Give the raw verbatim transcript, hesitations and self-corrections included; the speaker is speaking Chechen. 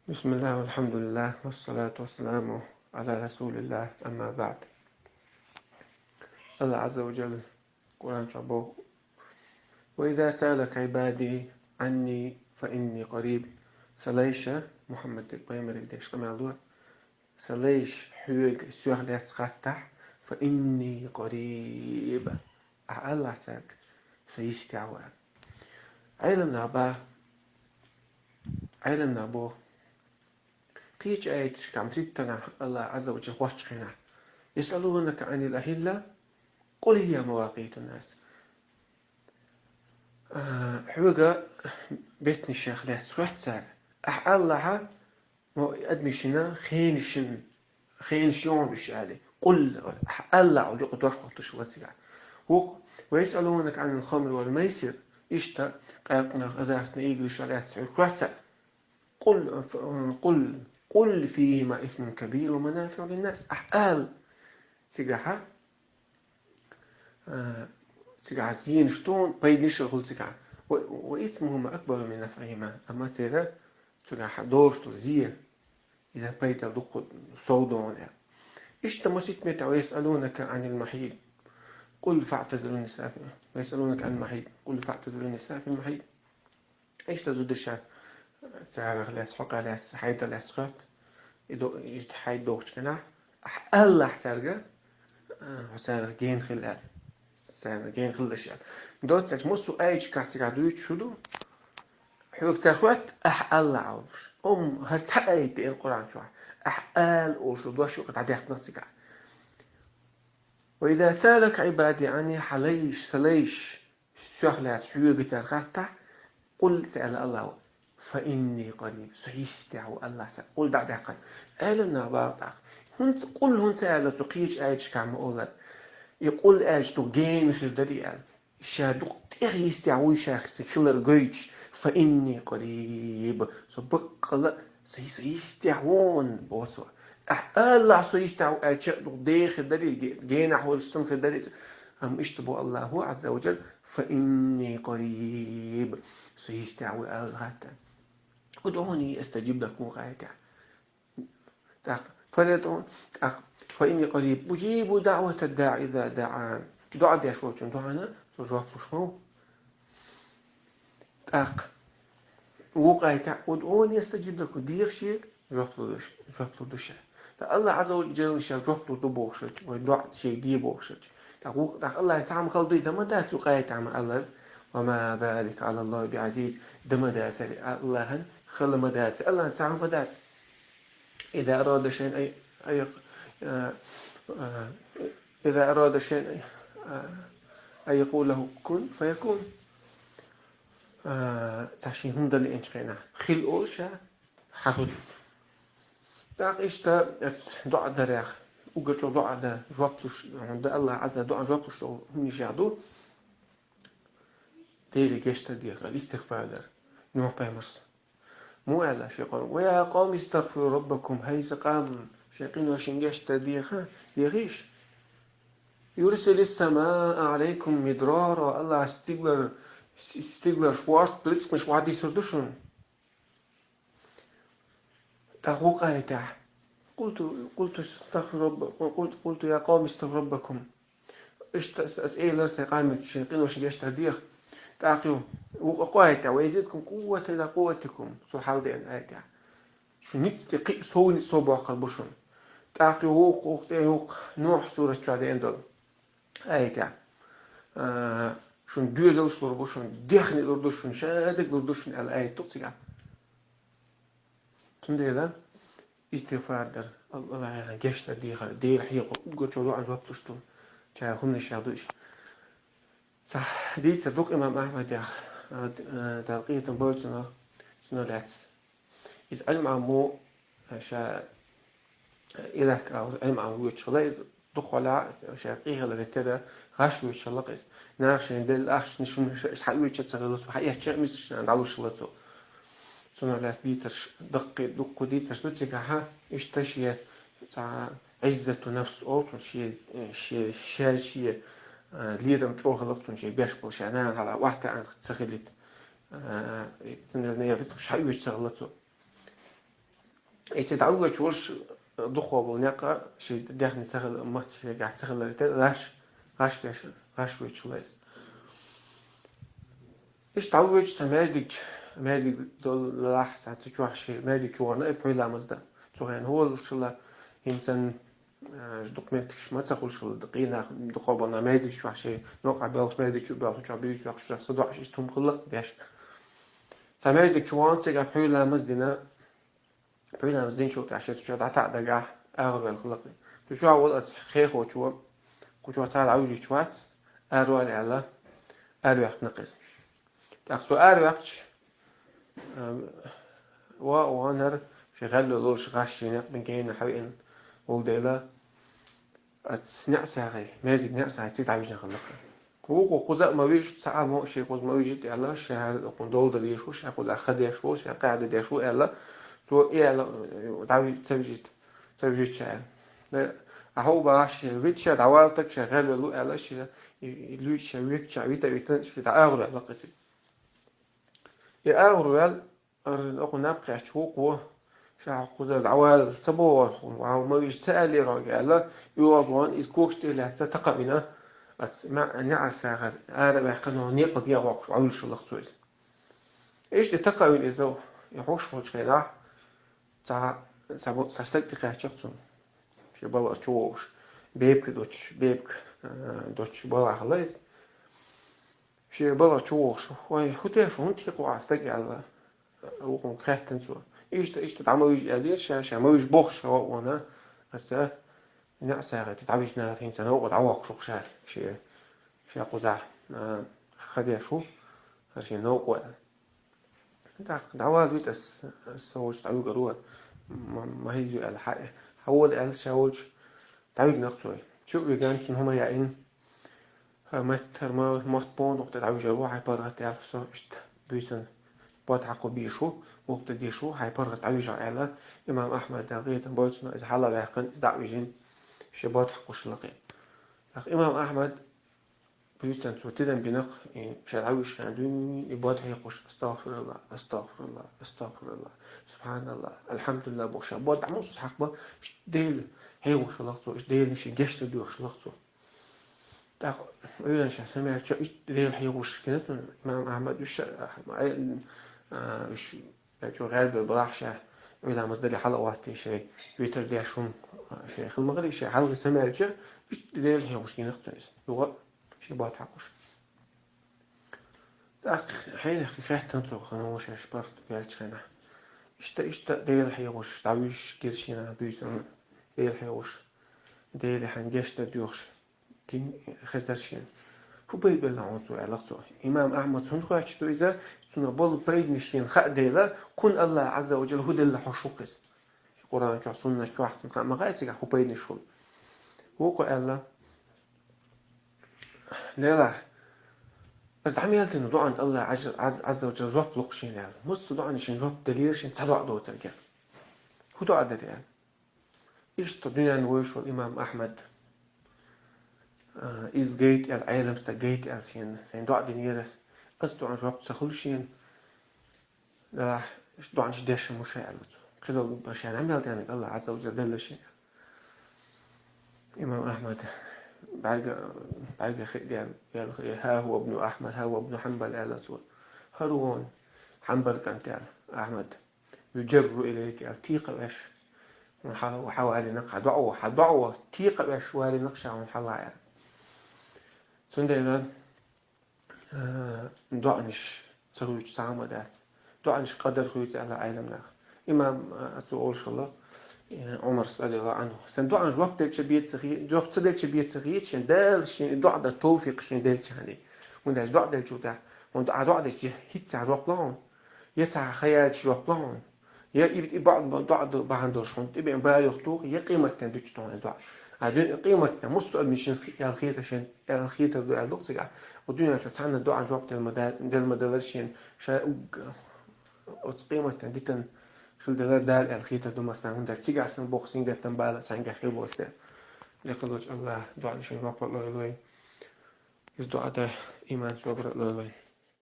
بسم الله والحمد لله والصلاة والسلام على رسول الله، أما بعد. Аллах Азза ва Джалла Къуръан чу боху: «وإذا سألك عبادي عني فإني قريب». Сан лайша, Мухьаммад пайхамарга деш къамел ду, сан лайша хьоьга соьх лаьцна хаттахь, «فإني قريب». Ахьа алахь цаьрга, со йистехь ву аьлла. Ӏеламнаха боху, Ӏеламнаха боху, кхечу аяташкахь, циттанахь Аллах Азза ва Джалла хоттучу хенахь: «يسألونك عن الأهلة قل هي مواقيت للناس». А, хьоьга беттанашех лаьцна хоьтту цара. Ахьа алахьа, мо адамашна хенашна, хенаш ю хьуна уьш аьлла. Къул, ахьа алахьа, юкъа дош кхуьттуш ву цигахь. ХӀокху: «ويسألونك عن الخمر والميسر». Иштта къаьркъанах, азартна играшах лаьцна хьоьга хоьтту цара. «قل، قل، قل فيهما إثم كبير ومنافع للناس». Ахьа ала цигахьа, а, цигахьа зенаш ду хьуна, пайданаш а хуьлу цигахь. «و، وإثمهما أكبر من نفعهما». Амма церан цигахьа долуш долу зен, иза пайда дуккха сов ду хьуна аьлла. Иштта масийтта метта: «ويسألونك عن المحيض قل فاعتزلوا النساء في، ويسألونك عن المحيض قل فاعتزلوا النساء في المحيض». Иштта зударшех, царах лаьцна, хьокъехь лаьцна, хьайда лаьцна хоьтту. И до-, иштта хьайда дохучу хенахь, ахьа алахь цаьрга, а, хьо царах гена хила аьлла. Царах гена хила аша аьлла. Доццачу массо а аяташкахь цигахь дуьйцуш хӀун ду? Хьоьга цара хоьтту, ахьа ала олуш. Амма хӀара цхьа аят деана Къуръан чохь. Ахьа ала олуш дош юкъа дӀадаьккхина цигахь. «وإذا سألك عبادي عني», хьан лайш, сан лайш, соьх лаьцна хьоьга цара хаттахь, къул, ца аьлла Аллахьа: «فإني قريب», со йистехь ву Аллахь, ца къул дӀа а даьккхина. Ӏеламнаха боху тӀаккха: «ХӀунда ца, къул хӀунда ца аьлла цо кхечу аяташкахь ма олара? И къул аьлча дукха гена хир дарий аьлла. Ша дукха тӀех йистехь вуй ша хилар гойтуш, فإني قريب, со баккъала, со, со йистехь ву», — боху цо. Ахьа алахь со йистехь ву аьлча, дукха деха хир дарий, ге-, генахь волуш санна хир дарий. Амма иштта боху Аллахьа Азза ва Джалла: «فإني قريب», со йистехь ву аьлла хаттар. «ادعوني أستجب لكم», гӀайта. ТӀаккха: «فليدعون», тӀаккха: «فإني قريب أجيب دعوة الداع إذا دعان». ДуӀа деш волчун дуӀана со жоп луш ма ву. ТӀаккха вукху аятехь: «ادعوني أستجب لكم», деха шега, жоп лур ду ш-, жоп лур ду ша. Ткъа Аллахь Азза ва Джалла ша жоп лур ду бохуш хилча, вай дуӀа шега де бохуш хилча. ТӀаккха вукху, тӀаккха Аллахьан цхьа хӀума хала дуй, дан ма дац вукху аятехь ма аллара: «وما ذلك على الله بعزيز», дан ма дацара, Аллахьан хала ма дацара, Аллахьан цхьа хӀума ма дац. «إذا أراد شيئا أن، أن يق-، آه، آه، إذا أراد شيئا، آه، أن يقول له كن فيكون». А, цхьа шен хӀума дан лиъначу хенахь, хила олуш ша, хьан хуьлу иза. ТӀаккха иштта оцу дуӀа дарех, уггар чӀогӀа дуӀа дан жоп луш, хӀунда Аллахь Азза дуӀан жоп луш долу хӀуманаш ду, Деле гечдар деха, истигъфар дар. Нухь-пайхамарс муха аьлла шен къоман: «ويا قوم استغفروا ربكم», хӀай сан къам, шайн къиношна гечдар деха, дехийша. «يرسل السماء عليكم مدرارا», Аллахь стиглар, с-, стигларш ворта, рицкъанаш охьадисур ду шуна. ТӀаккха вукху аятехь: «قلت، قلت استغفروا رب-، قلت، قلت يا قوم استغفروا ربكم». Иштта ас, ас элира сайн къаманна шайн къиношна гечдар деха. ТӀаккха ю, вукху аятехь: «ويزدكم قوة إلى قوتكم», цо хьалдеана аятехь. Шун ницкъ тӀе кхин а сов, ницкъ сов боккхур бу шуна. ТӀаккха ю вукху, вукху тӀе, вукху Нухь сурат чохь деана долу аятехь: «А, шуна доьзалш лур бу шуна, дехне лур ду шуна, шадерг лур ду шуна», аьлла аят ду цигахь. Цундела истигъфар дар, Аллахьан гечдар дехар, Дела хьехар, уггар чӀогӀа дуӀан жоп луш ду, чӀогӀа хӀуманаш ду иштта. Цхьа дийцар ду-кх имам Ахьмадах, а, д-, а, Дала къинхетам бойла цунах, цунах лаьцна. Иза Ӏилма Ӏаммо, а, ша, а, Ирак а, Ӏилма Ӏаммо воьдуш хилла иза, дукха хьолахь, ша къехьа хиларе терра, гӀаш воьдуш хилла-кх иза. Наха шайна делла ахчанаш, хӀуманаш иза хьаоьцуш ца хилла цо, хьаэцча а мискачу нахана дӀалуш хилла цо. Цунах лаьцна дийцарш, даккхий, дуккха дийцарш ду цигахьа, иштта шен цхьа Ӏиззату нафс олу цунна, шен, шен, шен, шен, а, лерам чӀогӀа хилла-кх цунна, шен беш болу, шен нана хьалха охьатаьӀна ца хилийта. А, цундела нехан рицкъаш хьаоьцуш ца хилла цо. Эци дӀавугачу волуш дукхо болу некъа ши дехни ца хила, мац шегахь ца хилар тера, гӀаш, гӀаш беш, гӀаш вуьйчу хила иза. Иштта дӀавуьйчу цхьа маьждигчу, маьждиг доллахь, цхьа цу чохь ши маьждиг чу вахана и пхьуьйламаз дан. Цу хенахь хӀоллашла хӀинца, а, дукха меттигаш ма ца хуьлуш хилла, къинах дукхо болу маьждиг чохь ши, нокъа боьлхуш маьждиг чу боьлхучохь буьйса вехаш, ша со доӀаш иштта хӀума хилла деш. Цхьа маьждиг чу вахана цигахь пхьуьйламаз дина, Пхьуьйламаз динчул тӀаьхьа шен цу чохь дӀатаӀа дагахь, агӀор ваьлла хилла-кх. Цу чохь волу оцу хехочо, кху чохь цхьа а дӀавуьжуьйтуш вац, аравала аьлла, араваьккхина-кх иза. ТӀаккха цо араваьккхича, а, ва а вахана хӀара, шен гӀелло лолуш гӀаш шен некъ бен гена хьавеана волу дела, Оцу неӀсагӀий, маьждиг неӀсагӀий цига дӀавижина хилла-кх. Вукхо кхуза а ма вижа, цхьа а мо шен кхуза ма вижийта аьлла, ша хӀара кхунна дола дала езаш ву, ша кхузахь ха деш ву, ша къаьхьа деш ву аьлла, цо и аьлла, дӀави-, ца вижийта, ца вижийта ша аьлла. Ахьа бахьаш шен витча дӀаваллалц ша гӀелвелла ву аьлла, шен и, и луьйча ша векча вита а витина, шен дӀа агӀор ваьлла-кх иза. И агӀор ваьлла, Ара, оха наб кхаьчча вукхо, ша хьо кхузара дӀавала ца боху, ван ма вижа ца аьллера хьоьга аьлла, оьгӀаз ван иза когаш тӀе лаьцна такха а вина, аца ма-, неӀсагӀий ара а ваьккхина, некъа дегӀ воккхуш, Ӏовлуш хилла-кх цо иза. Иштта такха а вина иза, и хьош волчу хенахь, цхьа, цхьа бу-, цхьа стаг тӀекхаьчча-кх цунна. Шен балар чу вогӀуш, бепиг доцуш, бепиг, а, доцуш балахь хилла иза. Шен балар чу вогӀуш, вай, хӀун теш, хӀунда хи кху а стаг аьлла, вукхунга хаьттина цо. Иштта, иштта дӀа ма вижа аьллера, ша, ша ма вижа бохуш, ша ваъ вана, аса, неӀсагӀий тӀе дӀавижинарг хӀинца новкъа дӀавоккхуш ву-кх ша, шен, шен кхузахь, а, ха деш ву, хӀара шен новкъа ву аьлла. ТӀаккха дӀавала вита ас, ас со волчу дӀавигар ву, ма, ма хӀийза ю аьлла, хьа, хьавола аьлла, ша волчу дӀавигна-кх цо. Чу а вигна, цунна хӀума яийна. ХӀара меттара ма, мотт боху дукха тӀе дӀавижар ву, хьайн паргӀат аьлла, со иштта буьйсанна бод хьакхо бийш ву, мукъ тӀе дийш ву, хьайн паргӀат дӀавижахь аьлла, имам Ахьмад Дагъитан бойцунах иза хьала а ваьккхина, иза дӀа а вижина, шен бод хьакхуш хилла-кх. ТӀаккха имам Ахьмад буьйсанна цо тидам бина-кх, и ша дӀавижча дуьйна, и бод хьекхуш, астагӀфируллахӀ, астагӀфируллахӀ, астагӀфируллахӀ, субхьаналлахӀ, алхьамдулиллахӀ бохуш, ша бод дӀа муьлхха хьакхабан, иштта Дела хьехош хилла-кх цо, иштта Делан шен гечдар доьхуш хилла-кх цо. ТӀаккха Ӏуьйранна ша самаьрча, иштта Дела хьехош гина цунна, имам Ахьмад, уьш, а, уьш, чӀогӀа гӀербевлла балахь ша, Ӏуьйламаз дале хьала а хӀоттий, шайн витр деш хӀума, шайн хила ма-гарий, ша хьалхе самаьрча, иштта Дела хьехош гина-кх цо иза. Юха а шен бод хьакхуш. ТӀаккха хьенех хаьттина цо, хӀана ву шаьш барт баьлча хенахь. Иштта, иштта Дела хьехош, дӀавуьжуш гира шена буьйсанна, Дела хьехош, Дела хьайн гечдар доьхуш. Дин хезар шена. ХӀун пайда белла хьуна цо, аьлла-кх цо. Имам Ахьмад хӀунда хоьттуш ду иза, цунах болу пайданаш шена хаа дела, кхунна АллахӀ Ӏазза ва Джалла хӀун делла хьожуш ву-кх иза. Къуръан чохь, суннат чохь цунна хаа ма хаьа цигахь хӀун пайданаш хуьлу. Вукхо аьлла, Делахь, аса дӀа мел дина доӀанна АллахӀ Ӏазза, Ӏазза ва Джалла жоп ло-кх шена аьлла. Массо а доӀанна шена жоп делира, шена цхьа доӀа доцург аьлла. ХӀун доӀа дара аьлла? Иштта дуьненна вуьйш волу имам Ахьмад, а, иза гайта аьлла, Ӏелам стаг гайта аьлла шена, сайна доӀа динера ас, ас доӀанна жоп ца хуьлу шена, а, иштта доӀанаш деш хӀума ша аьлла цо. Кхидолу шена мел денаг АллахӀ Ӏазза ва Джалла делла шена. Имам Ахьмад бӀаьрга, бӀаьрга хи ден, аьлла, хӀа хӀува ибну Ахьмад, хӀа хӀува ибну Хьанбал аьлла цо. ХӀара вон Хьанбал кӀант аьлла, Ахьмад. Юджарру илайка аьлла, текха веш. Хьан хьан валийна-кх, хьан доӀа, хьан доӀа, текха веш валийна-кх ша хьуна хьалха аьлла. Цундела, а, доӀанаш ца хуьйцуш цхьа хӀума дац. ДоӀанаш къадар хуьйцу аьлла Ӏелам наха. Имам, а, цо олуш хилла, э, Ӏумарс, радияллаху Ӏанху. Сан доӀанаш жоп делча беца хи-, жоп ца делча беца хи, шен Дала шен доӀа дан товфикъ шен делча хьани. ХӀунда аьлча доӀа делчул тӀаьхьа, хьуна доӀа, доӀа дечи хӀинца цхьа жоп ло хьуна. Я цхьа ха яьлча жоп ло хьуна. Я и, и баӀ-, доӀа ду бахьана долуш хьуна тӀебеана бала юха туху, я къематден дуьтуш ду хьуна и доӀа. А дуьн-, къематден муссо а адамийн шен аьлла хетар шен, аьлла хетар ду аьлла ду-кх цигахь. Ва дуьнен чохь цхьанна доӀан жоп дела ма да-, дела ма далар шен, ша угга оцу къематден дитина хила далар Дала аьлла хетар ду массарна, хӀунда аьлча цигахь сан боху сингаттам бала цхьаьнгахь хир боцу дела. Лекха долчу АллахӀа доӀанашна жоп а лойла вайн. Иза доӀа дан иман собар а лойла вайн.